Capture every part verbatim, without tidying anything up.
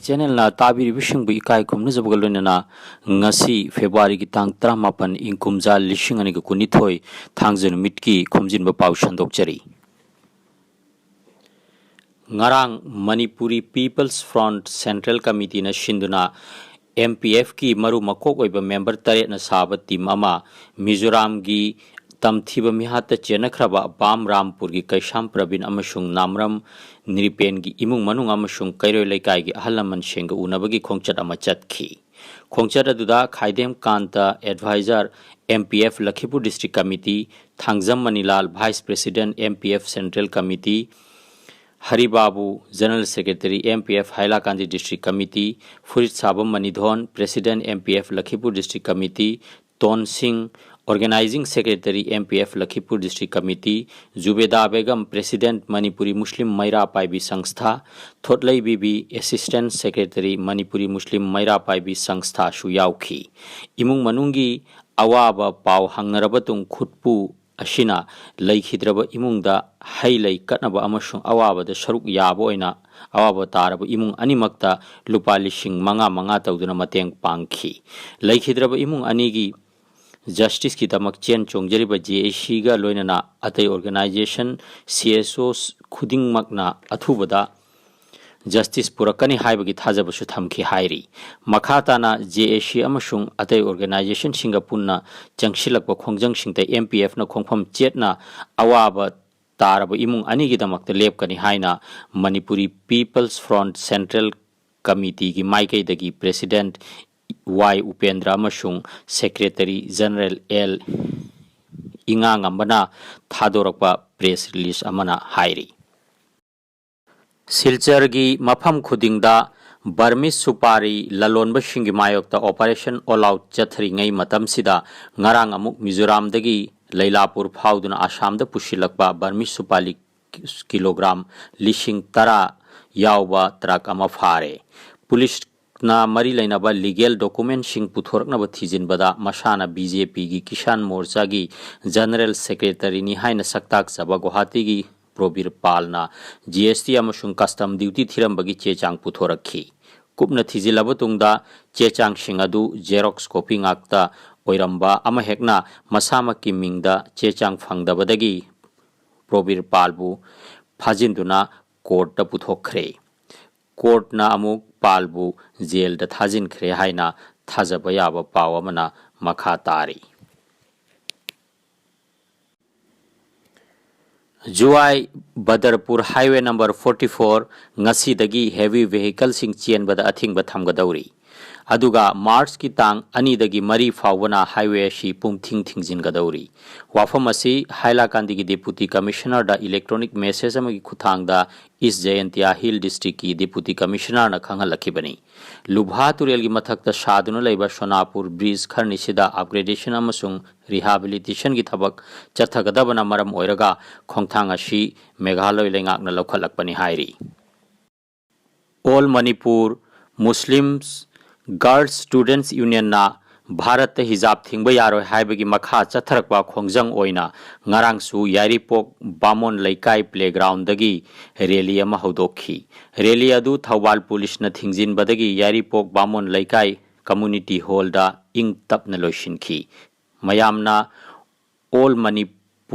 ꯆꯦꯅꯦꯜꯅ ꯇꯥꯕꯤꯔꯤꯕꯁꯤꯡꯕꯨ ꯏꯀꯥꯏ ꯈꯨꯝꯅꯖꯕꯒ ꯂꯣꯏꯅꯅ ꯉꯁꯤ ꯐꯦꯕ꯭ꯔꯨꯋꯥꯔꯤꯒꯤ ꯇꯥꯡ ꯇꯔꯥꯃꯥꯄꯟ, ꯏꯪ ꯀꯨꯝꯖꯥ ꯂꯤꯁꯤꯡ ꯑꯅꯤꯒ ꯀꯨꯟꯅꯤꯊꯣꯏ, ꯊꯥꯡꯖ ꯅꯨꯃꯤꯠꯀꯤ ꯈꯣꯝꯖꯤꯟꯕ ꯄꯥꯎ ꯁꯟꯗꯣꯛꯆꯔꯤ꯫ ꯉꯔꯥꯡ ꯃꯅꯤꯄꯨꯔꯤ ꯄꯤꯄꯜꯁ ꯐ꯭ꯔꯣꯟꯠ ꯁꯦꯟꯇ꯭ꯔꯦꯜ ꯀꯃꯤꯇꯤꯅ ꯁꯤꯟꯗꯨꯅ ꯑꯦꯝ ꯄꯤ ꯑꯦꯐꯀꯤ ꯃꯔꯨ ꯃꯀꯣꯛ ꯑꯣꯏꯕ ꯃꯦꯝꯕꯔ ꯇꯔꯦꯠꯅ ꯁꯥꯕ ꯇꯤꯝ ꯑꯃ ꯃꯤꯖꯣꯔꯥꯝꯒꯤ ꯇꯝꯊꯤꯕ ꯃꯤꯍꯥꯠꯇ ꯆꯦꯟꯅꯈ꯭ꯔꯕ ꯕꯥꯝ ꯔꯥꯝꯄꯨꯔꯒꯤ ꯀꯩꯁꯥꯝ ꯄ꯭ꯔꯕꯤꯟ ꯑꯃꯁꯨꯡ ꯅꯥꯝꯔꯝ ꯅ꯭ꯔꯤꯄꯦꯟꯒꯤ ꯏꯃꯨꯡ ꯃꯅꯨꯡ ꯑꯃꯁꯨꯡ ꯀꯩꯔꯣꯏ ꯂꯩꯀꯥꯏꯒꯤ ꯑꯍꯜ ꯂꯃꯟꯁꯤꯡꯒ ꯎꯅꯕꯒꯤ ꯈꯣꯡꯆꯠ ꯑꯃ ꯆꯠꯈꯤ꯫ ꯈꯣꯡꯆꯠ ꯑꯗꯨꯗ Khaidem Kanta, adviser, M P F Lakhipur district committee, Thangjam Manilal, vice president, M P F central committee, Haribabu, general secretary, M P F Hailakandi district committee, Phurit Sabam Manidhon, president, M P F Lakhipur district committee, Ton Sing, organising secretary, M P F Lakhipur district committee, Jubeda Begum, president, Manipuri Muslim Meira Paibi ꯁꯪꯁꯊꯥ, Thotlei Bibi, assistant secretary, Manipuri Muslim Meira Paibi ꯁꯪꯁꯊꯥꯁꯨ ꯌꯥꯎꯈꯤ꯫ ꯏꯃꯨꯡ ꯃꯅꯨꯡꯒꯤ ꯑꯋꯥꯕ ꯄꯥꯎ ꯍꯪꯅꯔꯕ ꯇꯨꯡ ꯈꯨꯠꯄꯨ ꯑꯁꯤꯅ ꯂꯩꯈꯤꯗ꯭ꯔꯕ ꯏꯃꯨꯡꯗ ꯍꯩ ꯂꯩ ꯀꯠꯅꯕ ꯑꯃꯁꯨꯡ ꯑꯋꯥꯕꯗ ꯁꯔꯨꯛ ꯌꯥꯕ ꯑꯣꯏꯅ ꯑꯋꯥꯕ ꯇꯥꯔꯕ ꯏꯃꯨꯡ ꯑꯅꯤꯃꯛꯇ ꯂꯨꯄꯥ ꯂꯤꯁꯤꯡ ꯃꯉꯥ ꯃꯉꯥ ꯇꯧꯗꯨꯅ ꯃꯇꯦꯡ ꯄꯥꯡꯈꯤ꯫ ꯂꯩꯈꯤꯗ꯭ꯔꯕ ꯏꯃꯨꯡ ꯑꯅꯤꯒꯤ ꯖꯁꯇꯤꯁꯀꯤꯗꯃꯛ ꯆꯦꯟ ꯆꯣꯡꯖꯔꯤꯕ ꯖꯦ ꯑꯦ ꯁꯤꯒ ꯂꯣꯏꯅꯅ ꯑꯇꯩ ꯑꯣꯔꯒꯅꯥꯏꯖꯦꯁꯟ, ꯁꯤ ꯑꯦꯁ ꯑꯣ ꯈꯨꯗꯤꯡꯃꯛꯅ ꯑꯊꯨꯕꯗ ꯖꯁꯇꯤꯁ ꯄꯨꯔꯛꯀꯅꯤ ꯍꯥꯏꯕꯒꯤ ꯊꯥꯖꯕꯁꯨ ꯊꯝꯈꯤ ꯍꯥꯏꯔꯤ꯫ ꯃꯈꯥ ꯇꯥꯅ ꯖꯦ ꯑꯦ ꯁꯤ ꯑꯃꯁꯨꯡ ꯑꯇꯩ ꯑꯣꯔꯒꯅꯥꯏꯖꯦꯁꯟꯁꯤꯡꯒ ꯄꯨꯟꯅ ꯆꯪꯁꯤꯜꯂꯛꯄ ꯈꯣꯡꯖꯪꯁꯤꯡꯗ ꯑꯦꯝ ꯄꯤ ꯑꯦꯐꯅ ꯈꯣꯡꯐꯝ ꯆꯦꯠꯅ ꯑꯋꯥꯕ ꯇꯥꯔꯕ ꯏꯃꯨꯡ ꯑꯅꯤꯒꯤꯗꯃꯛꯇ ꯂꯦꯞꯀꯅꯤ ꯍꯥꯏꯅ ꯃꯅꯤꯄꯨꯔꯤ ꯄꯤꯄꯜꯁ ꯐ꯭ꯔꯣꯟꯠ ꯁꯦꯟꯇ꯭ꯔꯦꯜ ꯀꯃꯤꯇꯤꯒꯤ ꯃꯥꯏꯀꯩꯗꯒꯤ ꯄ꯭ꯔꯦꯁꯤꯗꯦꯟꯠ ꯋꯥꯏ ꯎꯄꯦꯟꯗ꯭ꯔ ꯑꯃꯁꯨꯡ ꯁꯦꯀ꯭ꯔꯦꯇꯔꯤ ꯖꯦꯅꯔꯦꯜ ꯑꯦꯜ ꯏꯉꯥꯉꯝꯕꯅ ꯊꯥꯗꯣꯔꯛꯄ ꯄ꯭ꯔꯦꯁ ꯔꯤꯂꯤꯖ ꯑꯃꯅ ꯍꯥꯏꯔꯤ꯫ ꯁꯤꯜꯆꯔꯒꯤ ꯃꯐꯝ ꯈꯨꯗꯤꯡꯗ ꯕꯔꯃꯤꯁ ꯁꯨꯄꯥꯔꯤ ꯂꯂꯣꯟꯕꯁꯤꯡꯒꯤ ꯃꯥꯌꯣꯛꯇ ꯑꯣꯄꯔꯦꯁꯟ ꯑꯣꯜ ꯑꯥꯎꯠ ꯆꯠꯊꯔꯤꯉꯩ ꯃꯇꯝꯁꯤꯗ ꯉꯔꯥꯡ ꯑꯃꯨꯛ ꯃꯤꯖꯣꯔꯥꯝꯗꯒꯤ ꯂꯩꯂꯥꯄꯨꯔ ꯐꯥꯎꯗꯨꯅ ꯑꯁꯥꯝꯗ ꯄꯨꯁꯤꯜꯂꯛꯄ ꯕꯔꯃꯤꯁ ꯁꯨꯄꯥꯔꯤ ꯀꯤꯂꯣꯒ꯭ꯔꯥꯝ ꯂꯤꯁꯤꯡ ꯇꯔꯥ ꯌꯥꯎꯕ ꯇ꯭ꯔꯛ ꯑꯃ ꯐꯥꯔꯦ꯫ ꯄꯨꯂꯤꯁꯅ ꯃꯔꯤ ꯂꯩꯅꯕ ꯂꯤꯒꯦꯜ ꯗꯣꯀꯨꯃꯦꯟꯁꯤꯡ ꯄꯨꯊꯣꯔꯛꯅꯕ ꯊꯤꯖꯤꯟꯕꯗ ꯃꯁꯥꯅ ꯕꯤ ꯖꯦ ꯄꯤꯒꯤ ꯀꯤꯁꯥꯟ ꯃꯣꯔꯆꯥꯒꯤ ꯖꯦꯅꯔꯦꯜ ꯁꯦꯀ꯭ꯔꯦꯇꯔꯤꯅꯤ ꯍꯥꯏꯅ ꯁꯛꯇꯥꯛꯆꯕ ꯒꯨꯋꯥꯍꯥꯇꯤꯒꯤ ꯄ꯭ꯔꯣꯕꯤꯔ ꯄꯥꯜꯅ ꯖꯤ ꯑꯦꯁ ꯇꯤ ꯑꯃꯁꯨꯡ ꯀꯁꯇꯝ ꯗ꯭ꯌꯨꯇꯤ ꯊꯤꯔꯝꯕꯒꯤ ꯆꯦ ꯆꯥꯡ ꯄꯨꯊꯣꯔꯛꯈꯤ꯫ ꯀꯨꯞꯅ ꯊꯤꯖꯤꯜꯂꯕ ꯇꯨꯡꯗ ꯆꯦ ꯆꯥꯡꯁꯤꯡ ꯑꯗꯨ Xerox copy ꯉꯥꯛꯇ ꯑꯣꯏꯔꯝꯕ ꯑꯃꯍꯦꯛꯅ ꯃꯁꯥꯃꯛꯀꯤ ꯃꯤꯡꯗ ꯆꯦ ꯆꯥꯡ ꯐꯪꯗꯕꯗꯒꯤ ꯄ꯭ꯔꯣꯕꯤꯔ ꯄꯥꯜꯕꯨ ꯐꯥꯖꯤꯟꯗꯨꯅ ꯀꯣꯔꯠꯇ ꯄꯨꯊꯣꯛꯈ꯭ꯔꯦ꯫ ꯀꯣꯔꯠꯅ ꯑꯃꯨꯛ ꯄꯥꯜꯕꯨ ꯖꯦꯜꯗ ꯊꯥꯖꯤꯟꯈ꯭ꯔꯦ ꯍꯥꯏꯅ ꯊꯥꯖꯕ ꯌꯥꯕ ꯄꯥꯎ ꯑꯃꯅ ꯃꯈꯥ ꯇꯥꯔꯤ꯫ ꯖꯨꯋꯥꯏ ꯕꯗꯔꯄꯨꯔ highway number forty four ꯉꯁꯤꯗꯒꯤ heavy vehicleꯁꯤꯡ ꯆꯦꯟꯕꯗ ꯑꯊꯤꯡꯕ ꯊꯝꯒꯗꯧꯔꯤ꯫ ꯑꯗꯨꯒ ꯃꯥꯔꯆꯀꯤ ꯇꯥꯡ ꯑꯅꯤꯗꯒꯤ ꯃꯔꯤ ꯐꯥꯎꯕꯅ highway ꯑꯁꯤ ꯄꯨꯡ ꯊꯤꯡ ꯊꯤꯡꯖꯤꯟꯒꯗꯧꯔꯤ꯫ ꯋꯥꯐꯝ ꯑꯁꯤ ꯍꯥꯏꯂꯥꯀꯥꯟꯗꯤꯒꯤ Deputy Commissionerꯗ electronic message ꯑꯃꯒꯤ ꯈꯨꯠꯊꯥꯡꯗ East Jaintia Hill Districtꯀꯤ Deputy Commissionerꯅ ꯈꯪꯍꯜꯂꯛꯈꯤꯕꯅꯤ꯫ ꯂꯨꯚꯥ ꯇꯨꯔꯦꯜꯒꯤ ꯃꯊꯛꯇ ꯁꯥꯗꯨꯅ ꯂꯩꯕ ꯁꯣꯅꯥꯄꯨꯔ bridge ꯈꯔꯅꯤꯁꯤꯗ upgradation ꯑꯃꯁꯨꯡ rehabilitationꯒꯤ ꯊꯕꯛ ꯆꯠꯊꯒꯗꯕꯅ ꯃꯔꯝ ꯑꯣꯏꯔꯒ ꯈꯣꯡꯊꯥꯡ ꯑꯁꯤ ꯃꯦꯘꯥꯂꯣꯏ ꯂꯩꯉꯥꯛꯅ ꯂꯧꯈꯠꯂꯛꯄꯅꯤ ꯍꯥꯏꯔꯤ꯫ All Manipur Muslims Girls Students Unionꯅ ꯚꯥꯔꯠꯇ ꯍꯤꯖꯥꯕ ꯊꯤꯡꯕ ꯌꯥꯔꯣꯏ ꯍꯥꯏꯕꯒꯤ ꯃꯈꯥ ꯆꯠꯊꯔꯛꯄ ꯈꯣꯡꯖꯪ ꯑꯣꯏꯅ ꯉꯔꯥꯡꯁꯨ ꯌꯥꯏꯔꯤꯄꯣꯛ ꯕꯥꯃꯣꯟ ꯂꯩꯀꯥꯏ playgroundꯗꯒꯤ rally ꯑꯃ ꯍꯧꯗꯣꯛꯈꯤ꯫ Rally ꯑꯗꯨ ꯊꯧꯕꯥꯜ ꯄꯨꯂꯤꯁꯅ ꯊꯤꯡꯖꯤꯟꯕꯗꯒꯤ ꯌꯥꯏꯔꯤꯄꯣꯛ ꯕꯥꯃꯣꯟ ꯂꯩꯀꯥꯏ community hallꯗ ꯏꯪ ꯇꯞꯅ ꯂꯣꯏꯁꯤꯟꯈꯤ꯫ ꯃꯌꯥꯝꯅ All Manipur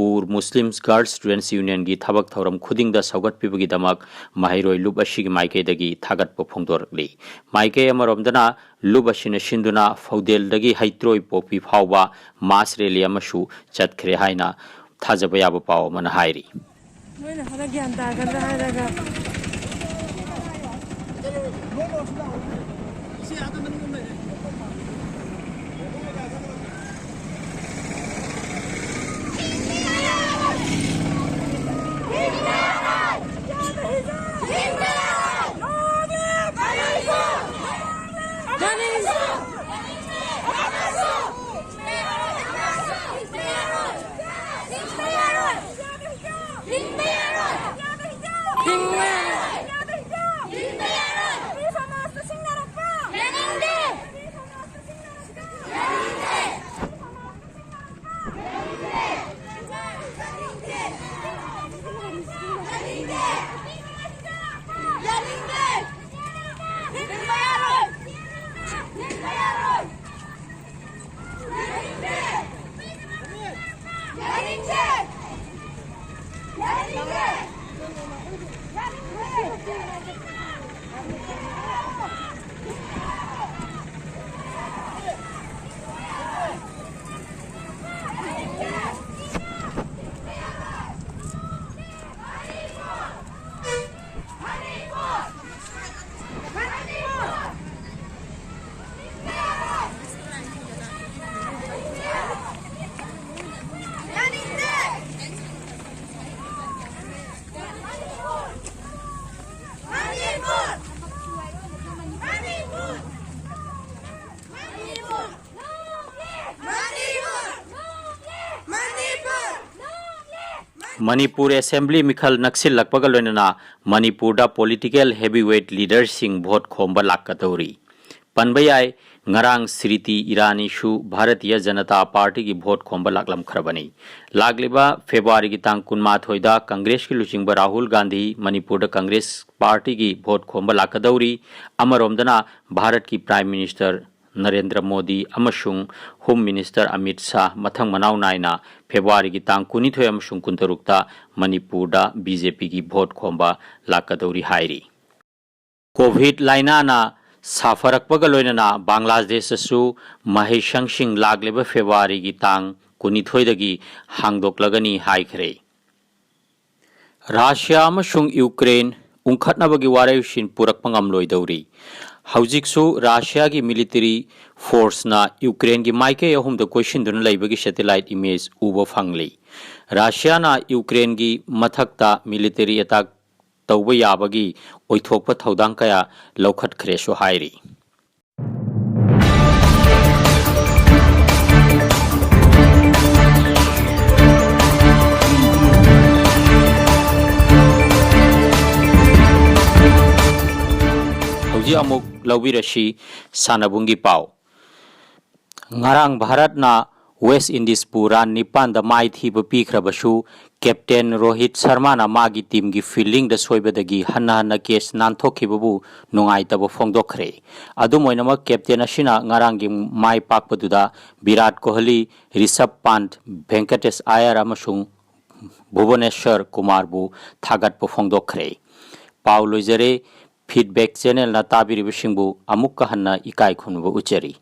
Muslims Girls Students Unionꯒꯤ ꯊꯕꯛ ꯊꯧꯔꯝ ꯈꯨꯗꯤꯡꯗ ꯁꯧꯒꯠꯄꯤꯕꯒꯤꯗꯃꯛ ꯃꯍꯩꯔꯣꯏ ꯂꯨꯞ ꯑꯁꯤꯒꯤ ꯃꯥꯏꯀꯩꯗꯒꯤ ꯊꯥꯒꯠꯄ ꯐꯣꯡꯗꯣꯔꯛꯂꯤ꯫ ꯃꯥꯏꯀꯩ ꯑꯃꯔꯣꯝꯗꯅ ꯂꯨꯞ ꯑꯁꯤꯅ ꯁꯤꯟꯗꯨꯅ ꯐꯧꯗꯦꯜꯗꯒꯤ ꯍꯩꯇ꯭ꯔꯣꯏ ꯄꯣꯛꯄꯤ ꯐꯥꯎꯕ mass rally ꯑꯃꯁꯨ ꯆꯠꯈ꯭ꯔꯦ ꯍꯥꯏꯅ ꯊꯥꯖꯕ ꯌꯥꯕ ꯄꯥꯎ ꯑꯃꯅ ꯍꯥꯏꯔꯤ꯫ ꯅꯣꯏꯅ ꯈꯔ ꯒ꯭ꯌꯥꯟ ꯇꯥꯒꯗ꯭ꯔꯥ ꯍꯥꯏꯔꯒ꯫ ꯊꯤꯡꯕ ꯌꯥꯔꯣꯏ! ꯊꯤꯡꯕ ꯌꯥꯔꯣꯏ! ꯊꯤꯡꯕ ꯌꯥꯔꯣꯏ! ꯅꯨꯄꯤ ꯁꯃꯥꯖꯇ ꯁꯤꯡꯅꯔꯛꯄ! ꯌꯥꯅꯤꯡꯗꯦ! ꯅꯨꯄꯤ ꯁꯃꯥꯖꯇ ꯁꯤꯡꯅꯔꯛꯄ! ꯌꯥꯅꯤꯡꯗꯦ! ꯃꯅꯤꯄꯨꯔ ꯑꯦꯁꯦꯝꯕ꯭ꯂꯤ ꯃꯤꯈꯜ ꯅꯛꯁꯤꯜꯂꯛꯄꯒ ꯂꯣꯏꯅꯅ ꯃꯅꯤꯄꯨꯔꯗ political heavyweight leaderꯁꯤꯡ ꯚꯣꯠ ꯈꯣꯝꯕ ꯂꯥꯛꯀꯗꯧꯔꯤ꯫ ꯄꯟꯕ ꯌꯥꯏ, ꯉꯔꯥꯡ ꯁ꯭ꯔꯤꯇꯤ ꯏꯔꯥꯅꯤꯁꯨ ꯚꯥꯔꯇꯤꯌ ꯖꯅꯇꯥ ꯄꯥꯔꯇꯤꯒꯤ ꯚꯣꯠ ꯈꯣꯝꯕ ꯂꯥꯛꯂꯝꯈ꯭ꯔꯕꯅꯤ꯫ ꯂꯥꯛꯂꯤꯕ ꯐꯦꯕ꯭ꯔꯨꯋꯥꯔꯤꯒꯤ ꯇꯥꯡ ꯀꯨꯟꯃꯥꯊꯣꯏꯗ ꯀꯪꯒ꯭ꯔꯦꯁꯀꯤ ꯂꯨꯆꯤꯡꯕ ꯔꯥꯍꯨꯜ ꯒꯥꯟꯙꯤ ꯃꯅꯤꯄꯨꯔꯗ ꯀꯪꯒ꯭ꯔꯦꯁ ꯄꯥꯔꯇꯤꯒꯤ ꯚꯣꯠ ꯈꯣꯝꯕ ꯂꯥꯛꯀꯗꯧꯔꯤ꯫ ꯑꯃꯔꯣꯝꯗꯅ ꯚꯥꯔꯠꯀꯤ Prime Minister ꯅꯔꯦꯟꯗ꯭ꯔ ꯃꯣꯗꯤ ꯑꯃꯁꯨꯡ Home Minister ꯑꯃꯤꯠ ꯁꯥꯍ ꯃꯊꯪ ꯃꯅꯥꯎ ꯅꯥꯏꯅ ꯐꯦꯕ꯭ꯔꯨꯋꯥꯔꯤꯒꯤ ꯇꯥꯡ ꯀꯨꯟꯅꯤꯊꯣꯏ ꯑꯃꯁꯨꯡ ꯀꯨꯟꯇꯔꯨꯛꯇ ꯃꯅꯤꯄꯨꯔꯗ BJPꯒꯤ ꯚꯣꯠ ꯈꯣꯝꯕ ꯂꯥꯛꯀꯗꯧꯔꯤ ꯍꯥꯏꯔꯤ꯫ COVID ꯂꯥꯏꯅꯥꯅ ꯁꯥꯐꯔꯛꯄꯒ ꯂꯣꯏꯅꯅ ꯕꯪꯒ꯭ꯂꯥꯗꯦꯁꯇꯁꯨ ꯃꯍꯩꯁꯪꯁꯤꯡ ꯂꯥꯛꯂꯤꯕ ꯐꯦꯕ꯭ꯔꯨꯋꯥꯔꯤꯒꯤ ꯇꯥꯡ ꯀꯨꯟꯅꯤꯊꯣꯏꯗꯒꯤ ꯍꯥꯡꯗꯣꯛꯂꯒꯅꯤ ꯍꯥꯏꯈ꯭ꯔꯦ꯫ ꯔꯥꯁꯤꯌꯥ ꯑꯃꯁꯨꯡ ꯌꯨꯀ꯭ꯔꯦꯟ ꯎꯪꯈꯠꯅꯕꯒꯤ ꯋꯥꯔꯦꯞꯁꯤꯡ ꯄꯨꯔꯛꯄ ꯉꯝꯂꯣꯏꯗꯧꯔꯤ꯫ ꯍꯧꯖꯤꯛꯁꯨ ꯔꯥꯁꯤꯌꯥꯒꯤ military forceꯅ ꯌꯨꯀ꯭ꯔꯦꯟꯒꯤ ꯃꯥꯏꯀꯩ ꯑꯍꯨꯝꯗ ꯀꯣꯏꯁꯤꯟꯗꯨꯅ ꯂꯩꯕꯒꯤ satellite image ꯎꯕ ꯐꯪꯂꯤ꯫ ꯔꯥꯁꯤꯌꯥꯅ ꯌꯨꯀ꯭ꯔꯦꯟꯒꯤ ꯃꯊꯛꯇ military attack ꯇꯧꯕ ꯌꯥꯕꯒꯤ ꯑꯣꯏꯊꯣꯛꯄ ꯊꯧꯗꯥꯡ ꯀꯌꯥ ꯂꯧꯈꯠꯈ꯭ꯔꯦꯁꯨ ꯍꯥꯏꯔꯤ꯫ ꯍꯧꯖꯤꯛ ꯑꯃꯨꯛ ꯂꯧꯕꯤꯔꯁꯤ ꯁꯥꯟꯅꯕꯨꯡꯒꯤ ꯄꯥꯎ꯫ ꯉꯔꯥꯡ ꯚꯥꯔꯠꯅ ꯋꯦꯁ ꯏꯟꯗꯤꯖꯄꯨ run ꯅꯤꯄꯥꯟꯗ ꯃꯥꯏꯊꯤꯕ ꯄꯤꯈ꯭ꯔꯕꯁꯨ, captain ꯔꯣꯍꯤꯠ ꯁꯔꯃꯥꯅ ꯃꯥꯒꯤ teamꯒꯤ fieldingꯗ ꯁꯣꯏꯕꯗꯒꯤ ꯍꯟꯅ ꯍꯟꯅ catch ꯅꯥꯟꯊꯣꯛꯈꯤꯕꯕꯨ ꯅꯨꯡꯉꯥꯏꯇꯕ ꯐꯣꯡꯗꯣꯛꯈ꯭ꯔꯦ꯫ ꯑꯗꯨꯝ ꯑꯣꯏꯅꯃꯛ, captain ꯑꯁꯤꯅ ꯉꯔꯥꯡꯒꯤ ꯃꯥꯏ ꯄꯥꯛꯄꯗꯨꯗ ꯚꯤꯔꯥꯠ ꯀꯣꯍꯂꯤ, ꯔꯤꯁꯚ ꯄꯥꯟꯠ, ꯚꯦꯡꯀꯇꯦꯁ ꯑꯥꯌꯔ ꯑꯃꯁꯨꯡ ꯚꯨꯕꯅꯦꯁ꯭ꯋꯔ ꯀꯨꯃꯥꯔꯕꯨ ꯊꯥꯒꯠꯄ ꯐꯣꯡꯗꯣꯛꯈ꯭ꯔꯦ꯫ ꯄꯥꯎ ꯂꯣꯏꯖꯔꯦ꯫ Feedback channelꯅ ꯇꯥꯕꯤꯔꯤꯕꯁꯤꯡꯕꯨ ꯑꯃꯨꯛꯀ ꯍꯟꯅ ꯏꯀꯥꯏ ꯈꯨꯝꯅꯕ ꯎꯠꯆꯔꯤ꯫